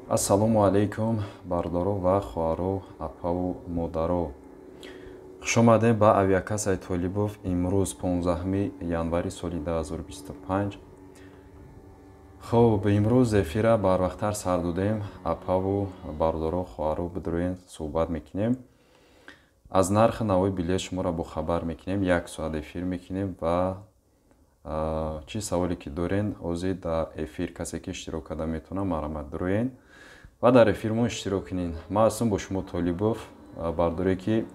Ассалому алайкум, бародаро ва хоҳаро, апаву модаро. Хуш омадем ба авиакассаи Толибов. Имрӯз 15 январи соли 2025. Хуб, имрӯз эфира барвақттар сар додем. Апаву бародаро, хоҳаро, бидроен суҳбат мекунем. Аз нархи навои билет шуморо бохабар мекунем. Як соат эфир мекунем ва чӣ саволе ки дорен, ҳозир дар эфир касе ки иштирок карда метавонад, марҳамат дуроен ва дар эфир мо иштирок кунед. Ман ҳастам бо шумо Толибов. Бардоре ки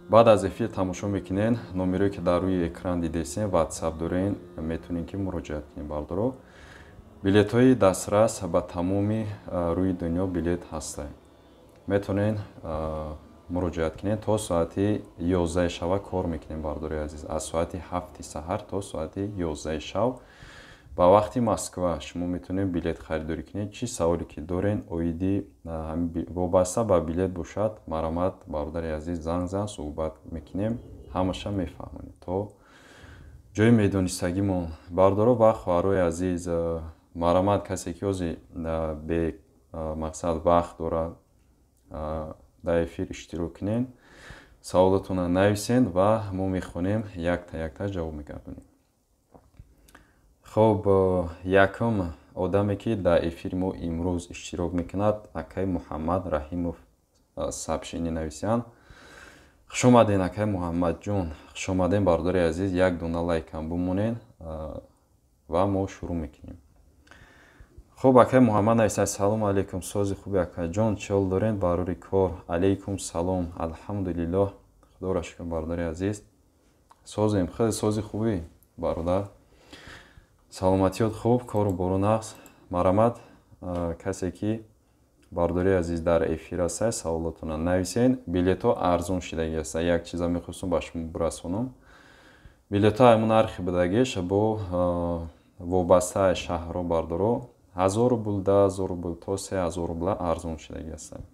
баъд аз эфир тамошо мекунен, номерое ки дар рӯи экран дидесен, ватсап дорен, метавонед ки муроҷиат кунед. Бардоро, билетҳои дастрас ба тамоми рӯи дунё билет ҳастанд, метавонед муроҷиат кунед. То соати 11 шава кор мекунем, бардори азиз, аз соати 7 саҳар то соати 11 шав ба вақти Москва шумо метавонед билет харидорӣ кунед. Чӣ саволе ки дорен оиди вобаста ба билет бошад, марҳамат, бародари азиз, занг зан, суҳбат мекунем, ҳамаша мефаҳмонем то ҷои медонистагимон. Бардоро ва хоҳарои азиз, марҳамат, касе ки ҳозир бе мақсад вақт дорад, дар эфир иштирок кунед, саволотонро нависед ва мо мехонем, якта якта ҷавоб мегардонем. Хуб, якум одаме ки дар эфири мо имрӯз иштирок мекунад, акай Муҳаммад Раҳимов сообщение нависянд. Хуш омаден, акай Муҳаммадҷон, хуш омаден, бародари азиз. Як дона лайкам бимонед ва мо шурӯъ мекунем. Хуб, акай Муҳаммад нависад: салому алайкум, сози хуби акаҷон, чӣ ҳол доред, барори кор? Алайкум салом, алҳамдулиллоҳ, худоро шукр, бародари азиз, созем, хеле сози хубӣ, бародар, саломатиёт хуб, кору бору нағз. Марҳамат, касе ки, бародари азиз, дар эфир ҳастад, саволотонро нависед. Билетҳо арзон шидаги ҳастад. Як чиза мехостум ба шумо бирасонам: билетҳо ҳамон нархи будагиш бо вобастаи шаҳрҳо, бардоро, 1000 рубл, 2000 рубл то 3000 рубла арзон шидаги ҳастанд.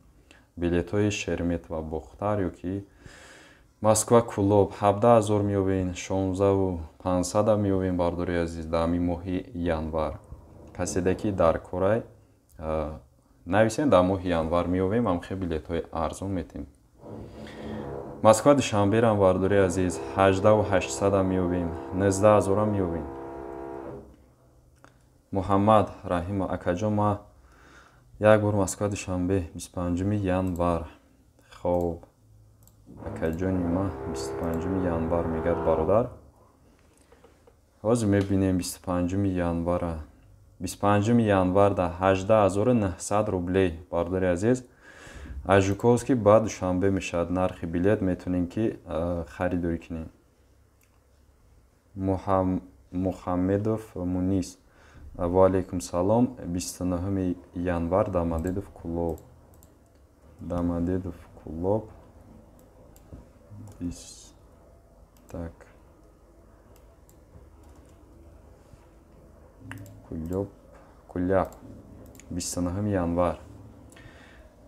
Билетҳои Шереметьево Бохтар ё ки Москва Кӯлоб 17 000 меёбен, 16 500 меёбен, бардори азиз, дар ҳамин моҳи январ. Каседе ки дар корай, нависем, дар моҳи январ меёбем, ҳамхел билетҳои арзон метем. Москва Душанберам, бардори азиз, 18 800 меёбем, 19 000 меёбем. Муҳаммад Раҳимов: акаҷон, ма як бор Москва Душанбе 25 январ. Хоб, акаҷони ма, 25 январ мегӯяд бародар. Ҳозир мебинем 25 январа. 25 январ да 18 900 рублей, бародари азиз, аз Жуковский ба Душанбе мешавад нархи билет, метавонем ки харидорӣ кунем. Мухаммедов Мунис: ва алайкум салом, 29 январ Домодедово Кӯлоб, Домодедово Кӯлоб, так, Кулёб, Куляб, 29 январ,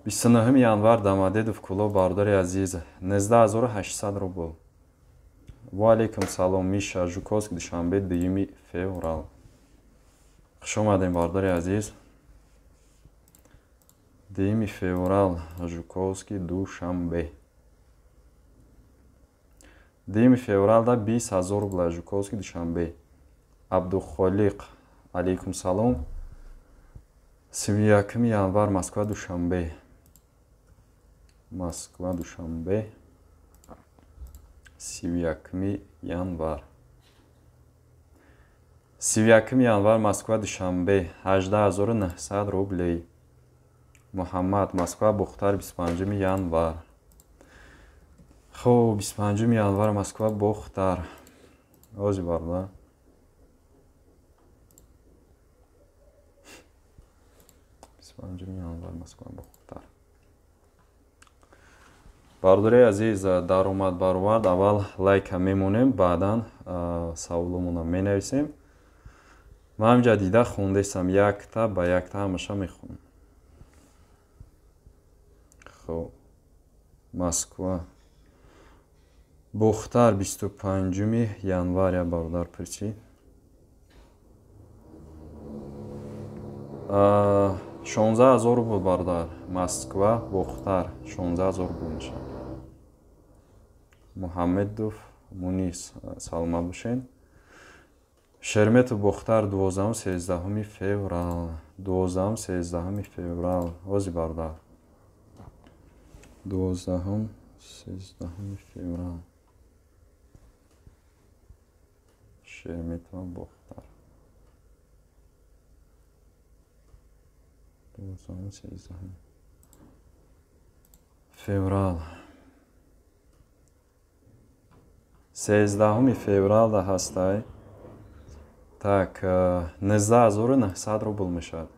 29 январ Домодедово Кӯлоб, бародари азиз, 19 800 рубл. Ва алайкум салом, Миша, Жуковский Душанбе, 2 феврал. Хуш омадем, бародари азиз. 2 феврал Жуковский Душанбе, 2 февралда 20 000 рубла Жуковский Душанбе. Абдухолиқ, алайкум салом, 31 январ Москва Душанбе, Москва Душанбе, 31 январ, 31 январ Москва Душанбе, 18 900 рублей. Муҳаммад, Москва Бохтар, 25 январ. Хуб, 25 январ Москва Бохтар. Ози, бародар, 25 январ Москва Бохтар. Бародари азиз, даромад баровард аввал лайка мемонем, баъдан саволомона менависем. Ман ҳамҷа дида хондесам, якта ба якта ҳамаша мехонам. Хоб, Москва Бохтар 25 январ я бародар пурсид. 16 000 рубл, бародар. Москва Бохтар 16 000 рубл мешавад. Муҳаммедов Мунис, саломат бошед. Шерметов Бохтар 12-13 феврал, 12-13 феврал. Ози, бародар, 12-13 феврал Шерметова Бохтар 12-13 феврал. 13 февралда ҳастай. Так, 19 900 рубл мешавад.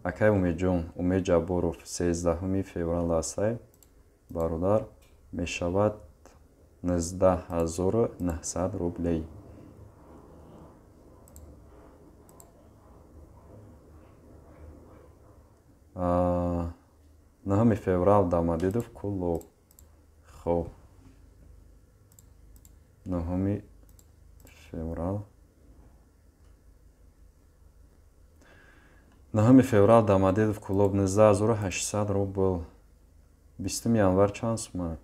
Акай Умедҷон, Умед Ҷабборов, 13 февралда ҳастай, бародар, мешавад 19 900 рублей. 9 феврал Домодедово Кӯлоб. Хоб, 9 феврал, 9 феврал Домодедово Кӯлоб 19 800 рубл. 20 январ чанд сума?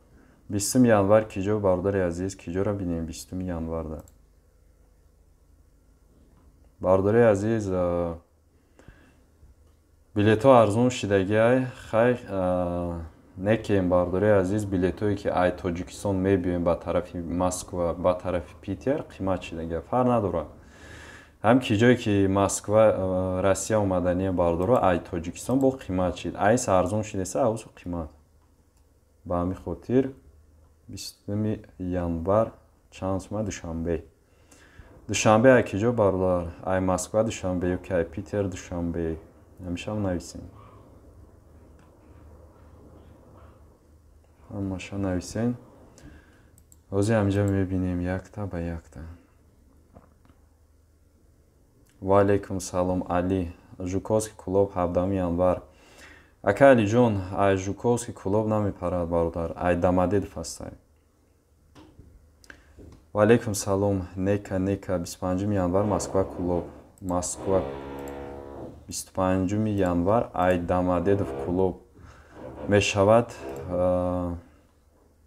20 январ киҷо, бародари азиз? Киҷоро бинем 20 январда, бародари азиз? Билетҳо арзон шидагиай. Хай некем, бародари азиз, билетҳое ки ай Тоҷикистон мебиёем ба тарафи Москва, ба тарафи Питер, қимат шидагиай. Фарқ надорад, ҳам ки ҷое ки Москва, Россия омаданиям, бародаро, ай Тоҷикистон бо қимат шид. Айс арзон шидеса, аусу қимат. Ба ҳамин хотир 20 январ чанд сума Душанбе? Душанбе ай киҷо, бародар? Ай Москва Душанбе ё ки ай Питер Душанбе? Ҳамеша нависем, ҳамаша нависем. Ҳозир ҳаминҷа мебинем якта ба якта. Ва алайкум салом, Али. Жуковский Кӯлоб 17 январ. Ака Алиҷон, ай Жуковский Кӯлоб намепарад, бародар, ай Домодедово ҳастай. Ва алайкум салом, Нека. Нека, 25 январ Москва Кӯлоб. Москва 25 январ ай Домодедово Кӯлоб мешавад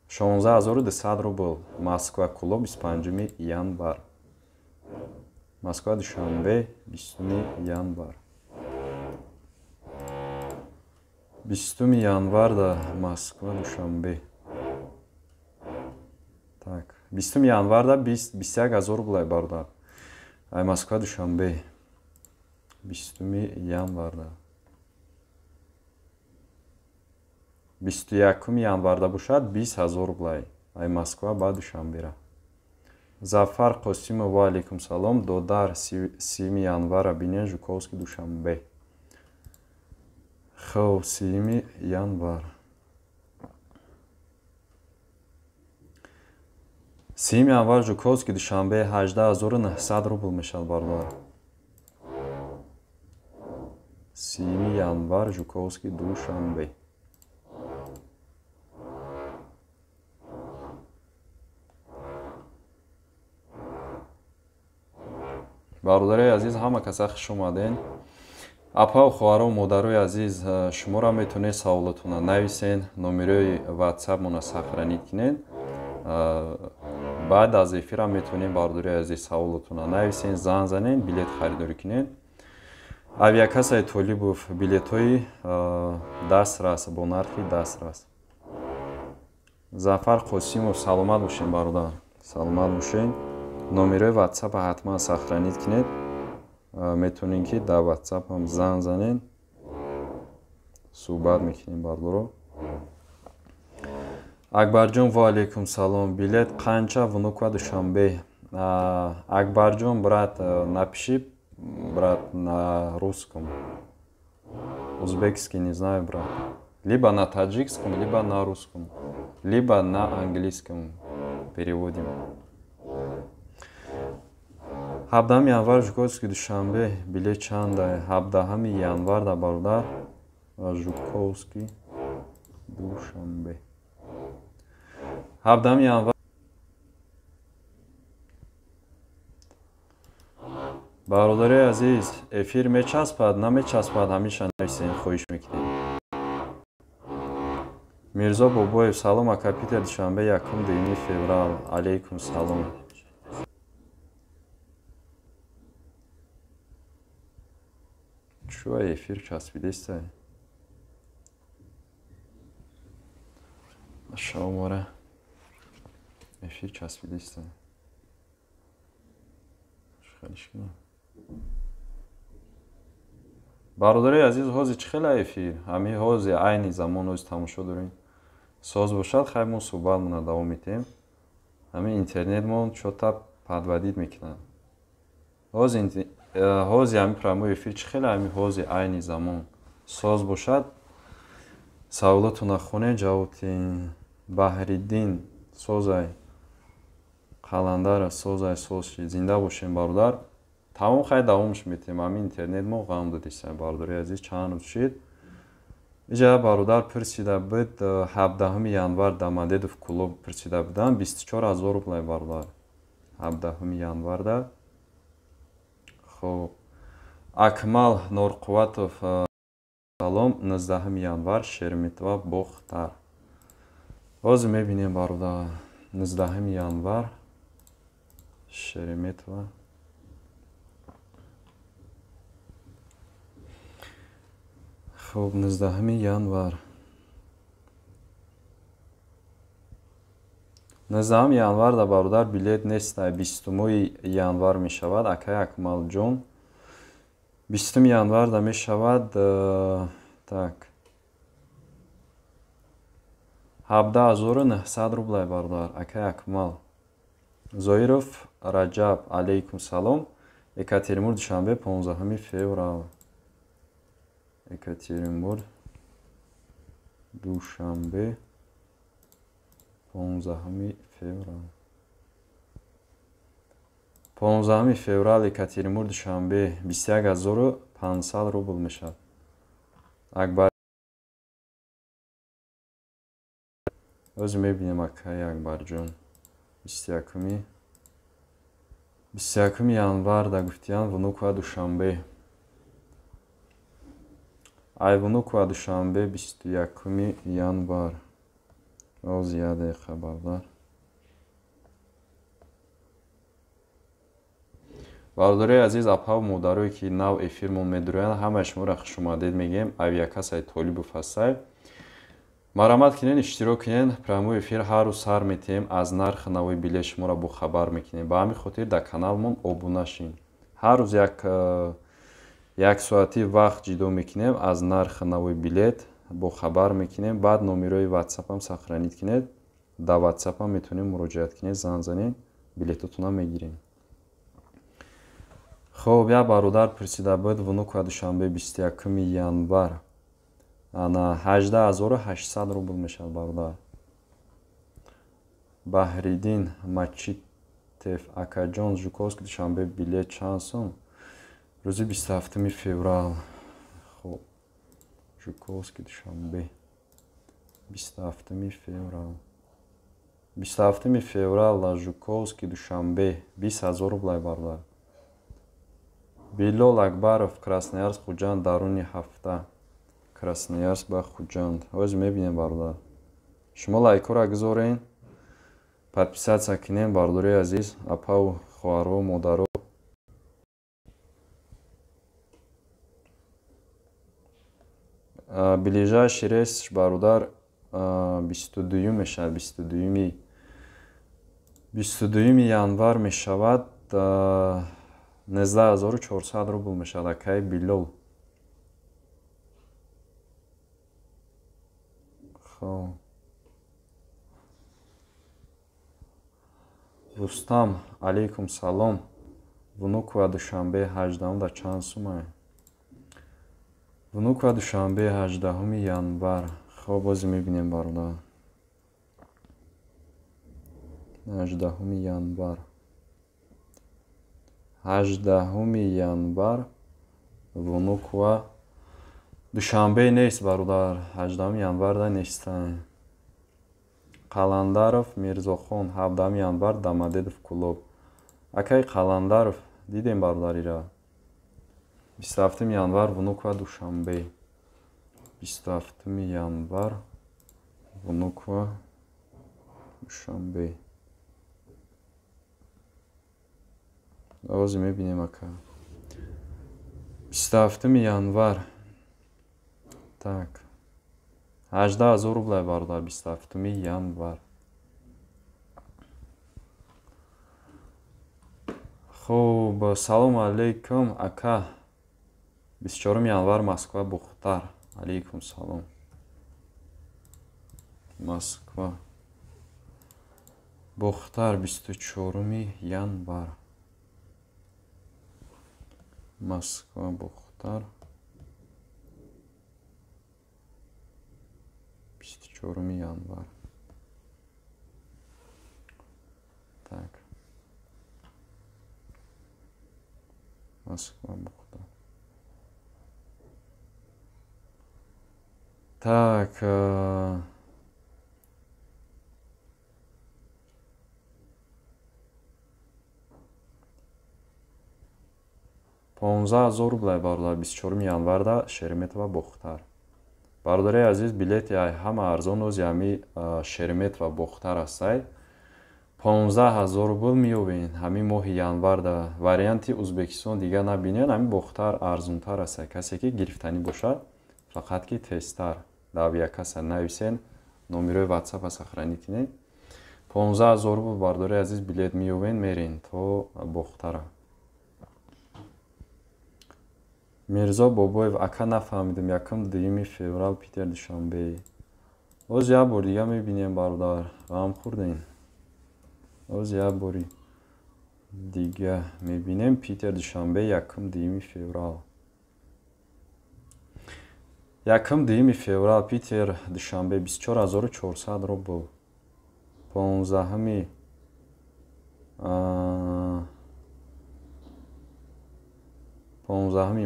16 200 рубл. Москва Кӯлоб 25 январ. Москва Душанбе 20 январ. 20 январда Москва Душанбе. Так, 20 январда 21 000 рублай, бародар. Ай Москва Душанбе 20 январда. 21 январда бошад 20 000 рублай ай Москва ба Душанбера. Зафар Қосимов, ва алайкум салом. Додар, 30 январа бинен Жуковский Душанбе. Хоб, 30 январ. 30 январ Жуковский Душанбе 18 900 рубл мешавад, бародар. 30 январ Жуковский Душанбе. Бародарои азиз, ҳама каса хуш омаден. Апаву хоҳару модарои азиз, шуморо метавонед саволотона нависен, номерои ватсапмона сохранить кунед. Баъд аз эфирам метавонед, бародарои азиз, саволотона нависен, занг занен, билет харидорӣ кунед. Авиакассаи Толибов билетҳои дастрас бо нархи дастрас. Зафар Қосимов, саломат бошед, бародар, саломат бошед. Номерои ватсапа ҳатман сохранить кунед. Метавонед ки дар ватсапам занг занед, суҳбат мекунем, бародаро. Акбарҷон, ва алайкум салом. Билет қанча Внуково Душанбе? Акбарҷон, брат, напиши, брат, на русском. Узбекский не знаю, брат. Либо на таджикском, либо на русском, либо на английском переводим. 17 январ Жуковский Душанбе билет чанда? 17 январ да бародар Жуковский Душанбе. 17 январ. Бародари азиз, эфир мечаспад, намечаспад, ҳамеша нависен, хоҳиш мекунем. Мирзо Бобоев, салом ака Питер, Душанбе 1-2 феврал. Алейкум салом. Чӯ эфир часпидеста? Шомора эфир часпидеста. Хелиш кунам. Бародари азиз, ҳозир чӣ хела эфир? Ҳамин ҳозир айни замон ҳозир тамошо дорем. Соз бошад, хай мо суҳбатмона давом медиҳем. Ҳамин интернетмон чота подводить мекунад. Ҳозир ҳамин прямой эфир чӣ хела ҳамин ҳозир айни замон соз бошад, саволотона хонед, ҷавоб диҳем. Баҳриддин созай, Қаландара созай, соз шид. Зинда бошем бародар. Тамом хай давомш метем. Ҳамин интернет мо ғам додиста бародари азиз, чанд рӯз шид. Иҷа бародар пурсида буд 17 январ Домодедов клуб пурсида буданд 24 000 рублай бародар. 17 январда. Хоб Акмал Норқувватов салом, 19 январ Шереметьево Бохтар. Ҳозир мебинем бародар 19 январ Шереметьево. Хоб 19 январ. 19 январ да бародар билет нест, 20 январ мешавад. Акай Акмалҷон 20 январ да мешавад. Так 17900 рублай бародар. Акай Акмал. Зоиров Раҷаб, алейкум салом. Екатеринбург Душанбе 15 феврал. Екатеринбург Душанбе 15 феврал. 15 феврал Екатеринбург Душанбе 21500 рубл мешавад. Акбар ҳозир мебинем акай Акбарҷон. 21 январ да гуфтиян Внуково Душанбе. Ай Внуково Душанбе 21 январ. Ҳозир як дақиқа бародар. Бародарои азиз, апаву модарое ки нав эфирмон медурӯянд, ҳамаи шуморо хушомадед мегӯем. Авиакассаи Толибов ҳастай. Марамат кунед, иштирок кунед. Прямой эфир ҳар рӯз сар метиҳем, аз нархи навои билет шуморо бохабар мекунем. Ба ҳамин хотир дар каналмон обуна шин. Ҳар рӯз як соати вақт ҷидо мекунем, аз нархи навои билет бохабар мекунем. Баъд номерои ватсапам сохранить кунед. Дар ватсапам метавонед муроҷиат кунед, занг занед, билетотонро мегирем. Хоб, як бародар пурсида буд Внуково Душанбе 21 январ. Ана 18800 рубл мешавад бародар. Баҳриддин Мачитев, акаҷон, Жуковский Душанбе билет чанд сом? Рӯзи 27 феврал. Хоб, Жуковский Душанбе 27 феврал. 27 феврал Жуковский Душанбе 20 000 рублай бародар. Билол Акбаров, Красноярск, Хуҷанд, даруни ҳафта. Красноярск ба Хуҷанд. Ҳозир мебинем бародар. Шумо лайкҳоро гузорен, подписаться кунем бародарои азиз, апаву хоҳарҳо, модаро. Ближайший рейс бародар 22 мешавад, 22 январ мешавад. 19400 рубл мешавад акай Билол. Хоб. Рустам, алейкум салом. Внуково Душанбе 18 да чанд сумай? Внуково Душанбе 18 январ. Хоб, бози мебинем, бародар. 18 январ. 18 январ Внуково Душанбе нест, бародар. 18 январда нестан. Қаландаров Мирзохон 17 январ Домодедово Кӯлоб. Акай Қаландаров дидем, бародар, ира. 27 январ Внуково Душанбе. 27 январ Внуково Душанбе. Ози мебинем, ака. 27 январ. Так. 18 000 рублай, бародар, 27 январ. Хуб, салому алейкум, ака. 24 январ Москва Бухтар. Алейкум салом. Москва Бухтар 24 январ. Москва Бухтар 24 январ. Так. Москва Бухтар. Так, 15 000 рублай, бародар, 24 январда Шереметьево Бохтар. Бародари азиз, билети ҳама арзон ози ҳами Шереметьево Бохтар ҳастай. 15 000 рубл меёбен ҳамин моҳи январда. Варианти Узбекистон дига набинен, ҳамин Бохтар арзонтар ҳастай. Касе ки гирифтанӣ бошад, фақат ки тезтар дар авиакасса нависен, номерои WhatsApp-а сохранить кунед. 15 000 рубл, бародари азиз, билет меёбен, мерен то Бохтара. Мирзо Бобоев, ака нафаҳмидем, 1-2 феврал Питер Душанбе. Оз як бор дига мебинем, бародар, ғам хӯрдем. Оз як бори дига мебинем Питер Душанбе 1-2 феврал. 1-2 феврал Питер Душанбе 24 400 рубл. 15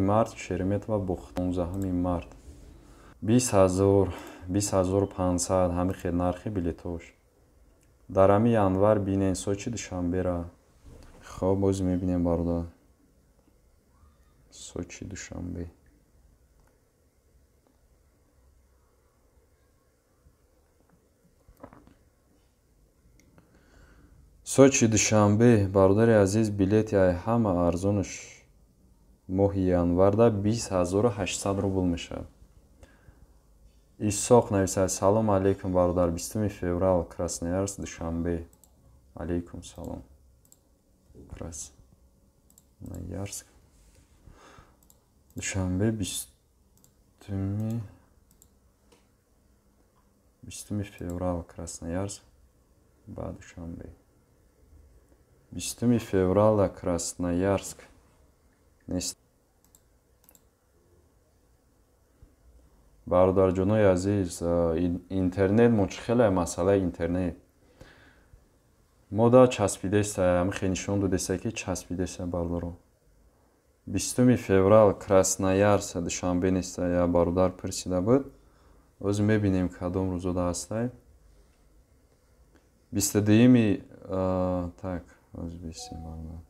март Шереметьево Бухт. 15 март 20 000, 20 500 ҳамин хел нархи билетош. Дар ҳамин январ бинен Сочи Душанбера. Хоб, боз мебинем, бародар. Сочи Душанбе. Сочи Душанбе, бародари азиз, билети ҳама арзонаш моҳи январда 20 800 рубл мешавад. Исоқ нависад: салом алейкум, бародар, 20 феврал Красноярск Душанбе. Алейкум салом. Красноярск Душанбе 20 феврал Красноярск ба Душанбе. 20 феврала Красноярск нест. Бародарҷонои азиз, интернет мо чӣ хеле масъалаи интернет. Мо да часпидеста, ҳамин хел нишон додеста ки часпидеста, бародаро. 20 феврал Красноярск Душанбе неста, я бародар пурсида буд. Оз мебинем кадом рӯзода ҳастай. 22 так, оз бисем, бародар.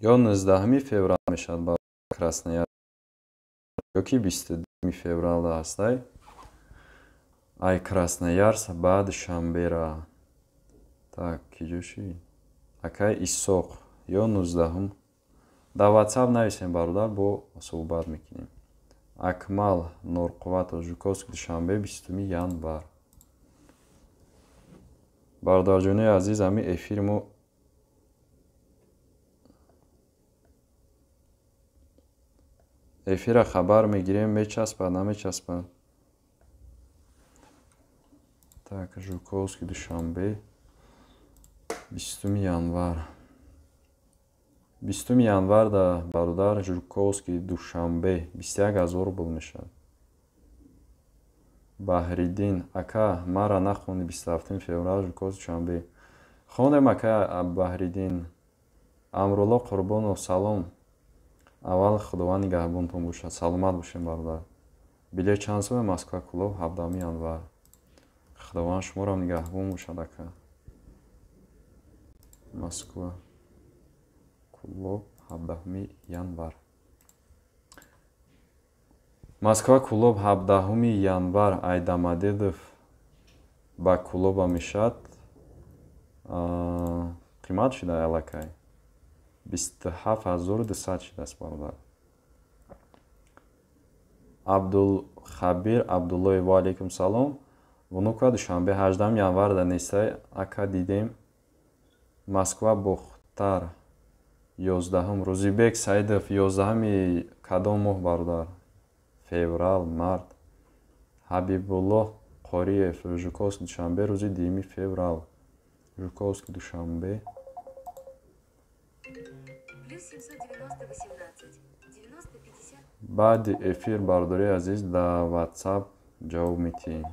Ё 19 феврал мешавад ба Красноярск, ё ки 22 февралда ҳастай. Ай Красноярск ба Душанбера. Так, киҷо шид? Акай Исоқ ё 19. Дар WhatsApp нависем, бародар, бо суҳбат мекунем. Акмал Норқувватов, Жуковск Душанбе 20 январ. Бародарҷонои азиз, ҳамин эфири мо эфира хабар мегирем, мечаспад, намечаспад. Так, Жуковский Душанбе. 20 январ. 20 январ да бародар Жуковский Душанбе 21 000 рубл мешавад. Баҳриддин ака, мара нахонди, 27 феврал Жуковский Душанбе. Хондем, ака Баҳриддин. Амрулло Қурбонов, салом. Аввал Худованд нигаҳбонтон бошад. Саломат бошем, бародар. Билет чанд суме Москва Кӯлоб 17 январ? Худованд шуморо нигаҳбон бошад, ака. Москва Кӯлоб 17 январ. Москва Кӯлоб 17 январ ай Домодедово ба Кӯлоба мешавад. Қимат шуда аллакай. 27 200 шудааст, бародар. Абдулхабир Абдуллоев, ва алейкум салом. Внуково Душанбе 18 январ да нестай, ака, дидем. Москва Бохтар 11-ум. Рӯзибек Саидов, 11-уми кадом моҳ, бародар? Феврал, март. Ҳабибуллоҳ Қориев, Жуковский Душанбе рӯзи 2 феврал. Жуковский Душанбе. Плюс 790 18 90 50. Баъди эфир, бародари азиз, дар WhatsApp ҷавоб медиҳем.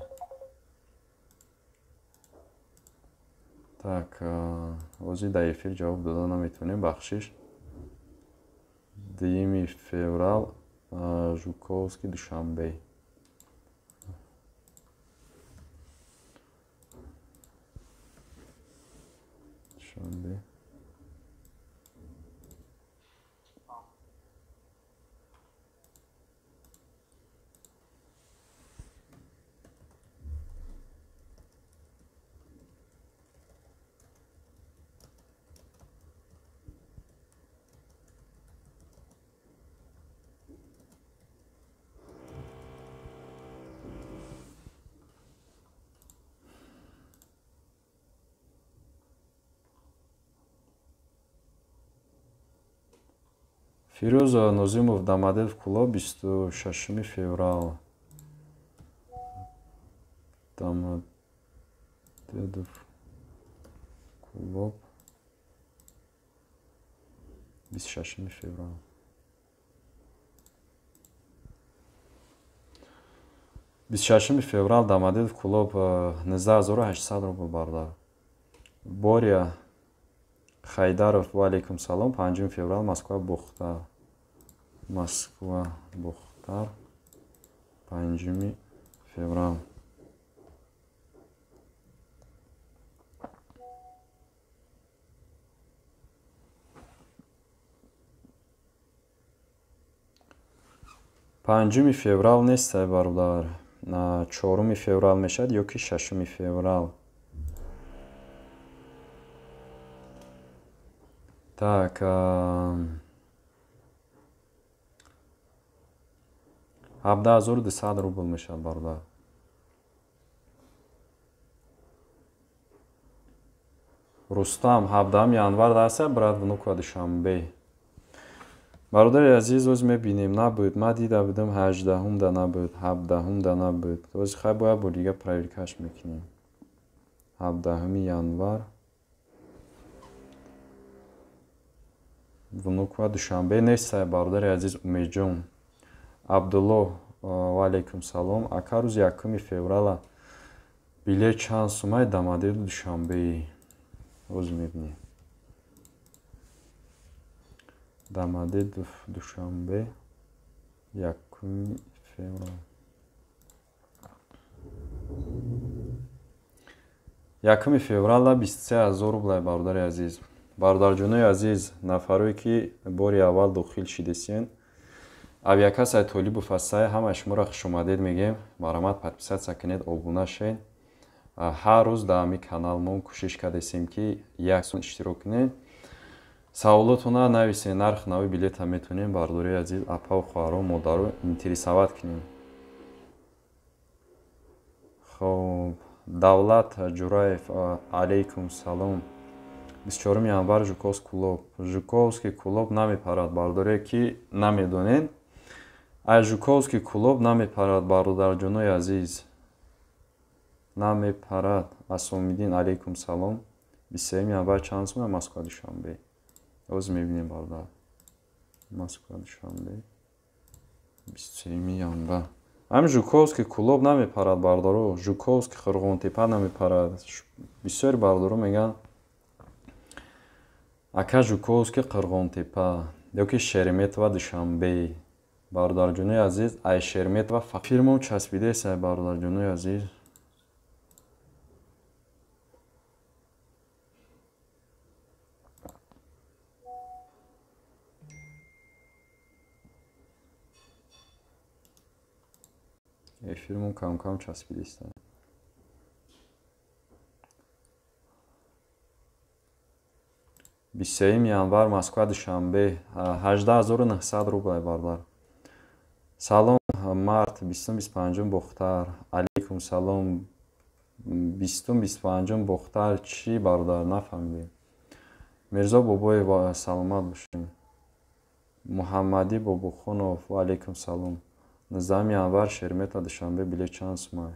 Так, ҳозир дар эфир ҷавоб дода наметавонем, бахшиш. 2 феврал Жуковский Душанбе. Душанбе. Фирӯз Нозимов, Домодедово Кӯлоб 26 феврал. Домодедово Кӯлоб 26 феврал. 26 феврал Домодедово Кӯлоб 19 800 рубл, бародар. Боря Хайдаров, ва алейкум салом. 5 феврал Москва Бохтар. Москва Бохтар 5 феврал. 5 феврал нестай, бародар. 4 феврал мешавад ё ки 6 феврал. Так, 17 200 рубл мешавад, бародар. Рустам, 17 январ даста, брат, Внуково Душанбе. Бародари азиз, оз мебинем, набуд. Ман дида будам, 18-да набуд, 17-да набуд. Оз хай бояд бо дига проверкаш мекунем. 17 январ Внуково Душанбе нестай, бародари азиз Умедҷон. Абдулло, ва алейкум салом. Ака, рӯзи 1 феврала билет чанд сумай Домодедово Душанбе? Оз мебинем. Домодедово Душанбе 1 феврал. 1 феврала 23 000 рублай, бародари азиз. Бародарҷонои азиз, нафарое ки бори аввал дохил шидесен, авиакассаи Толибов ҳастае, ҳамаи шуморо хушомадед мегӯем. Марҳамат, подписаться кунед, обуна шед. Ҳар рӯз дар ҳамин канал мо кӯшиш кардесем, ки як сум иштирок кунед. Саволотона нависед, нарх нави билета метавонем, бародарои азиз, апаву хоҳаро, модаро интересовать кунем. Хоб, Давлат Ҷураев, алейкум салом. 24 январ Жуковский Кӯлоб. Жуковский Кӯлоб намепарад, бародаре ки намедонед. Ай Жуковский Кӯлоб намепарад, бародарҷонои азиз. Намепарад. Асомиддин, алейкум салом. 23 январ чанд сум Москва Душанбе? Ҳозир мебинем, бародар. Москва Душанбе 23 январ. Ҳамин Жуковский Кӯлоб намепарад, бародаро. Жуковский Қурғонтепа намепарад. Бисёри бародаро мегӯянд, ака, Жуковский Қурғонтепа ёки Шереметьево Душанбе. Бародарҷонои азиз, ай Шереметьево фирмам часпидаест, бародарҷонои азиз. Эфирмон кам-кам часпидаест. 23 январ Москва Душанбе 18 900 рубл, бародар. Салом, март 20-25 Бохтар. Алейкум салом. 20-25 Бохтар чӣ, бародар, нафаҳмидем. Мирзо Бобоев, саломат бошем. Муҳаммадӣ Бобохонов, ва алейкум салом. 19 январ Шереметьево Душанбе билет чанд сумай?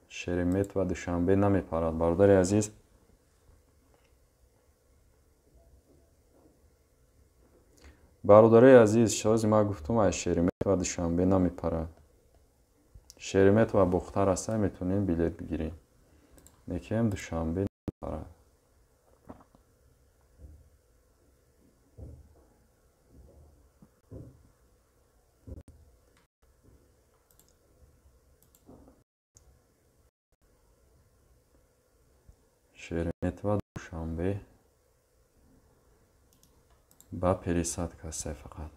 Шереметьево Душанбе намепарад, бародари азиз. Бародарои азиз, шози ман гуфтум, ай Шереметьево Душанбе намепарад. Шереметьево Бохтар аста, метавонем билет бигирем. Лекин Душанбе намепарад. Шереметьево Душанбе ба пересадка аст фақат.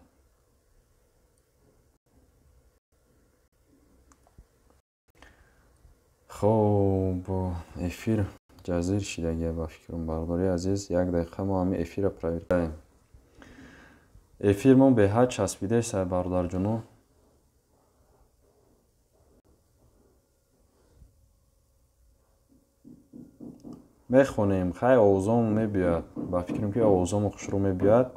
Хоб, эфир ҷазир шидагия ба фикрам, бародари азиз. Як дақиқа, мо ҳамин эфирро проверкаем. Эфирмон беҳад часпидаест, бародарҷоно. Мехонем, хай, овозон мебиёяд. Ба фикрам, ки овозомо хушрӯ мебиёяд.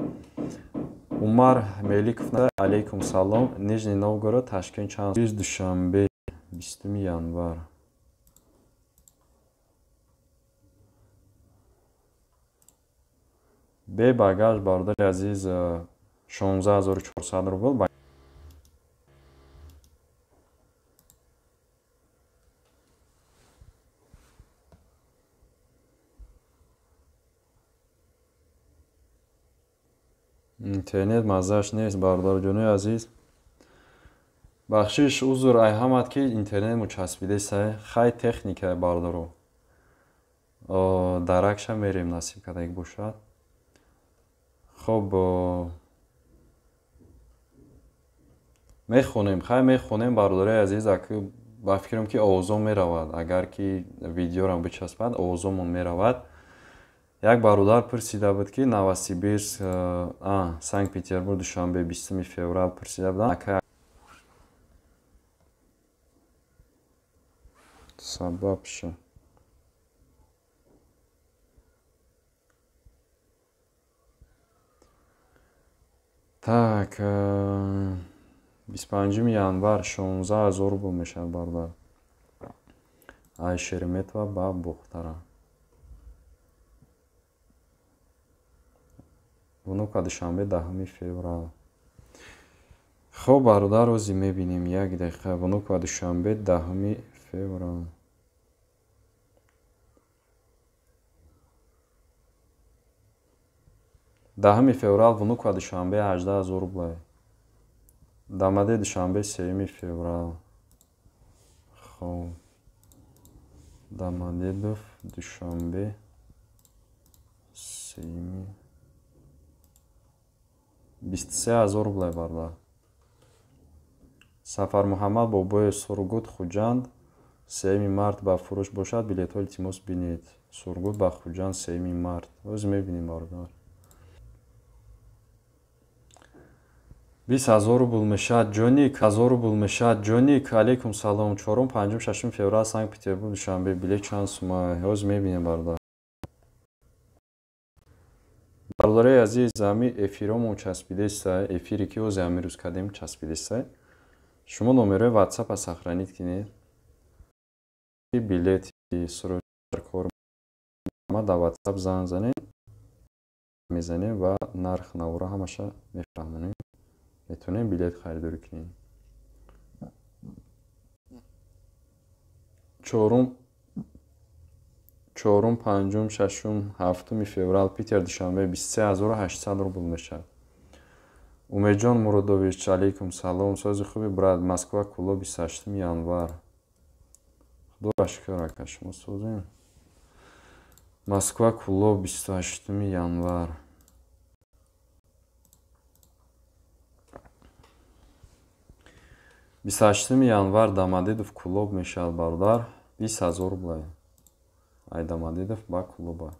Умар Меликов, алейкум салом. Нижний Новгород Ташкент чанд? Душанбе 20 январ. Бе багаж, бародари азиз, 16 400 рубл. Интернет маззааш нест, бародарҷонои азиз. Бахшиш, узр ай ҳамат, ки интернет мучаспидесай. Хай, техника, бародаро. Даракша мерем, насиб кардагӣ бошад. Хоб, мехонем, хай, мехонем, бародарои азиз. Ба фикрам, ки овозон меравад. Агар ки видеорам бичаспад, овозонмон меравад. Як бародар пурсида буд, ки Новосибирск, Санкт Петербург Душанбе 20 феврал пурсида буданд. Сабаб ша. Так, 25 январ 16 000 рубл мешавад, бародар. Ай Шереметьево ба Бохтара. Внуково Душанбе 10 феврал. Хоб, бародар, рӯзи мебинем, як дақиқа. Внуково Душанбе 10 феврал. 10 феврал Внуково Душанбе 18 000 рубл. Домодедово Душанбе 3 феврал. Хоб. Домодедово Душанбе 3 23 000 рубл, бародар. Сафармуҳаммад Бобоев, Сургут Хуҷанд 3 март ба фурӯш бошад, билетҳо илтимос бинед. Сургут ба Хуҷанд 3 март. Ҳозир мебинем, бародар. 20 000 рубл мешавад. Ҷоник, ҳазор рубл мешавад. Ҷоник, алейкум салом. 4, 5, 6 феврал Санкт Петербург Душанбе билет чанд сума? Ҳозир мебинем, бародар. Бародарои азиз, ҳами эфиромон часпидеста, эфире ки ҳозир ҳамин рӯз кардем, часпидеста. Шумо номерои ватсапа сохранить кунед. Билети кор Марҳамат, дар WhatsApp занг занед, мезанем ва нарх навора ҳамаша мефаҳмонем. Метавонем билет харидорӣ кунем. Чорум, панҷум, шашум, ҳафтуми феврал Питер Душанбе 23800 рубл мешавад. Умедҷон Муродович, алейкум салом. Сози хуби брат, Москва Кулоб 28 январ. Худоро шукр, ака, шумо созем. Москва Кулоб 28 январ. 28 январ Домодедов Кулоб мешавад, бародар, 20000 рубл. Ай Домодедов ба Кулоба.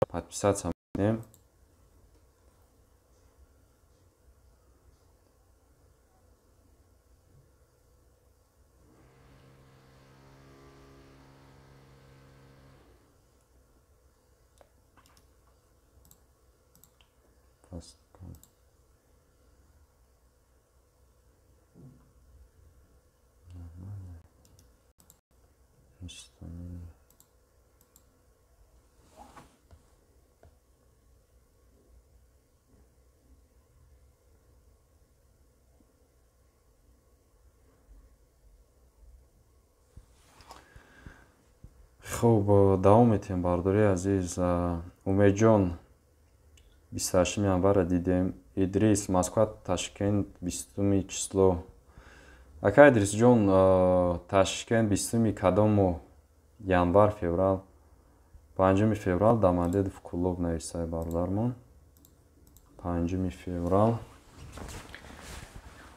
Подписаться мекунем. Хуб, давом метиҳем, бардори азиз. Умедҷон, 28 январра дидем. Идрис, Москва, Ташкент, 20 число. Ака Идрисҷон, Ташкент 20 кадом моҳ? Январ, феврал? 5 феврал Домодедов Кулоб нависай бародармон. 5 феврал.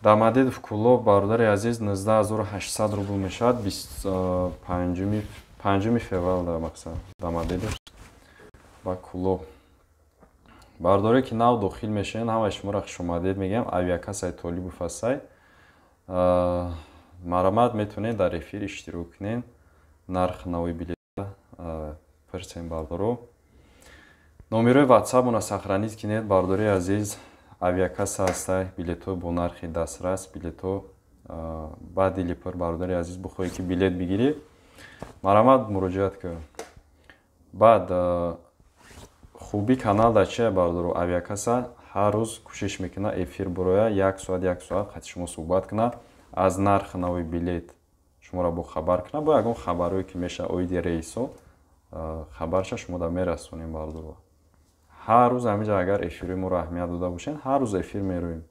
Домодедов Кулоб, бародари азиз, 19800 рубл мешавад. 5 феврал дар мақсад Домодедов ба Кулоб. Бардоре ки нав дохил мешавед, ҳамаи шуморо хушомадед мегӯям. Авиакассаи Толибов ҳастай. Марҳамат, метавонед дар эфир иштирок кунед. Нарх нави билета пурсем, бардоро. Номерои WhatsApp-ро сохранить кунед, бардори азиз. Авиакасса ҳастай, билетҳо бо нархи дастрас, билетҳо ба дили пур, бардори азиз, бихоҳӣ ки билет бигирӣ, марҳамат муроҷиат кун. Баъд хуби канал дар чия, бардоро? Авиакасса ҳар рӯз кӯшиш мекунад эфир буроя, як соат, як соат қати шумо суҳбат кунад, аз нарх нави билет шуморо бохабар кунад. Бо ягон хабарҳое ки мешавад оиди рейсҳо, хабарша шумо да мерасонем, бардоро. Ҳар рӯз ҳаминҷа агар эфири моро аҳамият дода бошед, ҳар рӯз эфир мерӯем.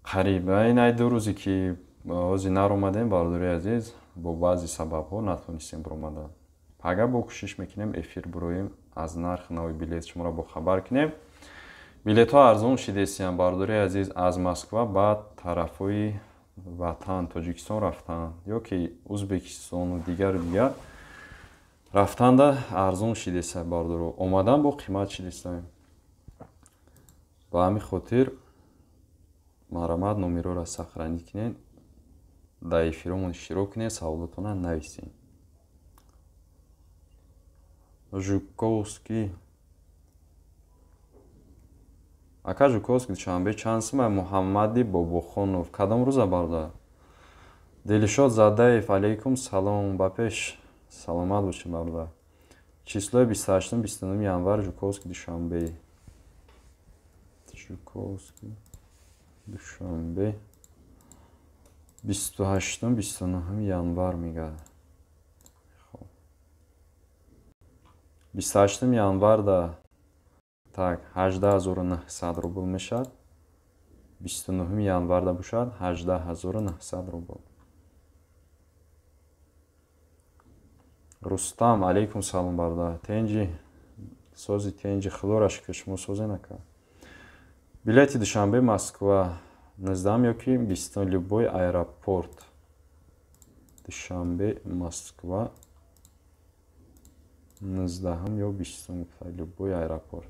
Қариб ин ай ду рӯзе ки ҳозир наромадем, бардори азиз, бо баъзе сабабҳо натонистем биромадан. Пага бо кӯшиш мекунем эфир бироем, аз нарх нави билет шуморо бохабар кунем. Билетҳо арзон шидесиянд, бардори азиз, аз Москва ба тарафҳои ватан Тоҷикистон рафтан ё ки Узбекистону дигару дигар рафтанда арзон шидеса, бардоро. Омадан бо қимат шидеса. Ба ҳамин хотир марҳамат, номерҳоро сохранить кунед, дар эфиромон иштирок кунед, саволотонро нависед. Жуковский. Ака Жуковский Душанбе чанд сумай? Муҳаммади Бобохонов. Кадом рӯза, бародар? Дилшод Задаев, алейкум салом. Ба пеш, саломат бошед, бародар. Числои 28 29 январ Жуковский Душанбе. Жуковский Душанбе 28 29 январ мегардад. Хоб. 28 январда так 18900 рубл мешавад. 29 январда бошад 18900 рубл. Рустам, алейкум салом, бародар. Тенҷи, сози тенҷи, худоро шукр, шумо созе накард. Билети Душанбе Москва 19 ё ки 20 любой аэропорт. Душанбе Москва 19 ё 20 любой аэропорт.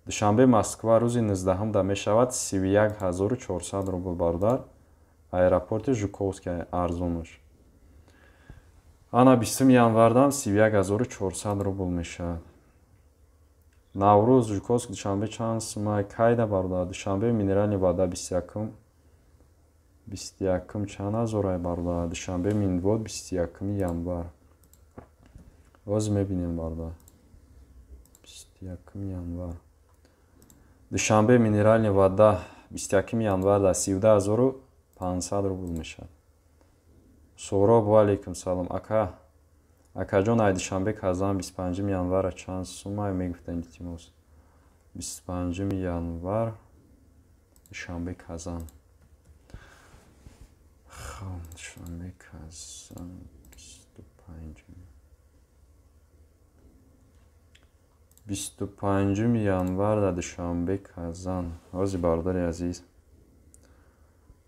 Душанбе Москва рӯзи 19 да мешавад 31400 рубл, бародар. Аэропорти Жуковский арзонаш. Ана 20 январдан 31400 рубл мешавад. Наврӯз Жуковский Душанбе чанд сумай кайда, бародар? Душанбе Минеральный вода 21-м, 21-м чанд ҳазорай, бародар? Душанбе Минвод, 21-уми январ. Ҳозир мебинем, бародар. 21-уми январ Душанбе Минеральный вода, 21-уми январ дар 17 500 рубл мешавад. Суҳроб, ва алейкум салом, ака. Акаҷон, ай Душанбе Казан 25-уми январа чанд сумай мегуфтанд, илтимос? 25-уми январ Душанбе Казан. Хоб, Душанбе Казан 25-ум, 25-уми январ дар Душанбе Казан. Ҳозир, бародари азиз,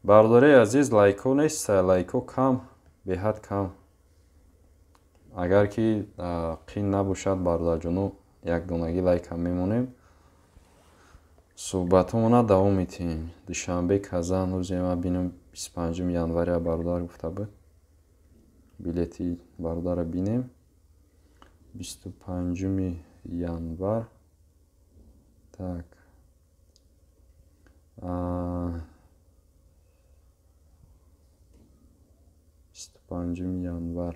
бародари азиз, лайкҳо нест, лайкҳо кам, беҳад кам. Агар ки қин набошад, бародарҷоно, якдонагӣ лайкам мемонем, суҳбатҳомона давом медиҳем. Душанбе Казан, ҳози ман бинам, 25-уми января бародар гуфта буд. Билети бародарро бинем. 25-уми январ. Так, 25-уми январ.